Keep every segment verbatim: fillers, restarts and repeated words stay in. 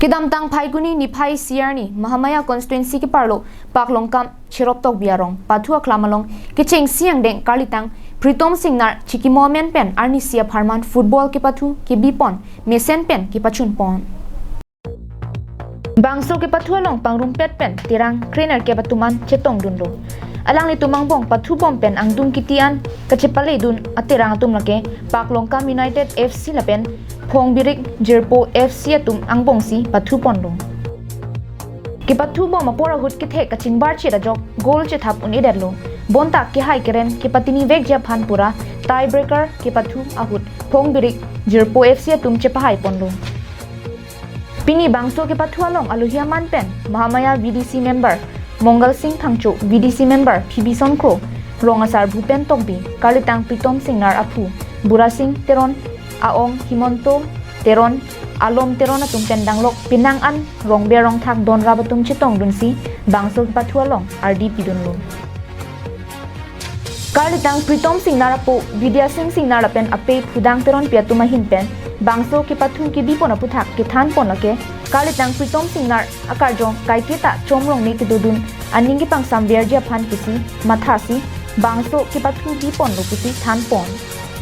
Kedamtang Phaikuni niphai isi arni Mahamaya constituency keparlo Paklongkam Cherop Tokbi arong pathu aklam along kechengsi angdeng karlitang Pritom Singnar Chikimo amen pen arnisi apharman football kepathu kebipon mesen pen kepachunpon. Bangso kepathu along pangrumpet pen terang krenerkep atum an chetongdunlo. Alanglitum angbong pathubom pen angdung kiti an kachepaledun aterang atum lake Paklongkam United F C lapen Phongbirik Jirpo F C atum angbongsi pathuponlo. Kepathubom apor ahut kethek kachingbarchit ajok goal chethap un-edetlo. Bonta kehai keren kepatinivekji aphan pura tiebreaker kepathu ahut Phongbirik Jirpo F C atum chepahaiponlo. Pini bangso kepathu along alohi aman pen Mahamaya V D C member Mongal Sing Phangcho, V D C member Phoebe Songkro, rong asar Bhupen Tokbi, karlitang Pritom Singnar aphu Burasing Teron, aong Himonto Teron, alom Teron atum pen danglok penang an rongber rongthak donrap atum chetongdunsi bangso kepathu along ardi pidunlo. Karlitang Pritom Singnar apo Bidya Sing Singnar lapen ape Phudang Teronpi atum ahin pen bangso kepathu kebipon aputhak kethanpon lake karlitang Pritom Singnar akarjong kaiketa chomrong me kedodun aning kepangsamverji aphan pusi mathasi bangso kepathu biponlo pusi thanpon.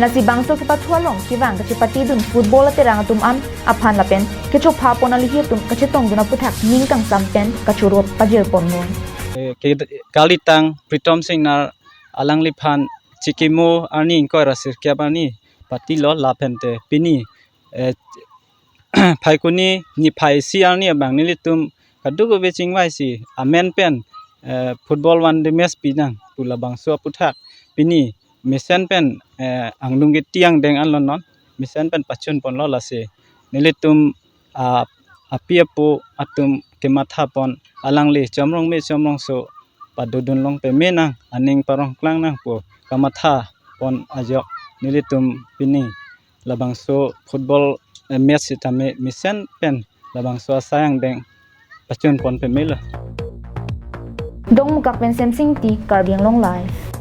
Lasi bangso kepathu along kevang kachepatidun football aterang atum an aphan lapen kechophapon alohi atum kachetongdun aputhak ning kangsam pen kachorot pajirponlo. Eh, ke-, karlitang Pritom Singnar alangliphan Chikimo arni ingkoi ra sirkep arni patilo lapen te pini, eh, Phaikuni niphai isi arni abang nelitum kadokave chingvaisi amen pen, eh, football one day match pinang pu labangso aputhak pini mesen pen, eh, angdung kiti angdeng anlo non mesen pen pachunponlo lasi nelitum, ah, api apo atum kemathapon alangli chomrong me chomrongso padodunlong peme nang aning parongklang nang pu kamathapon ajok nelitum pini labangso football, eh, match sitame mesen pen labangso asai angdeng pachunpon pemelo. Dongmukak pen Semsing Ingti, Karbi Anglong Live.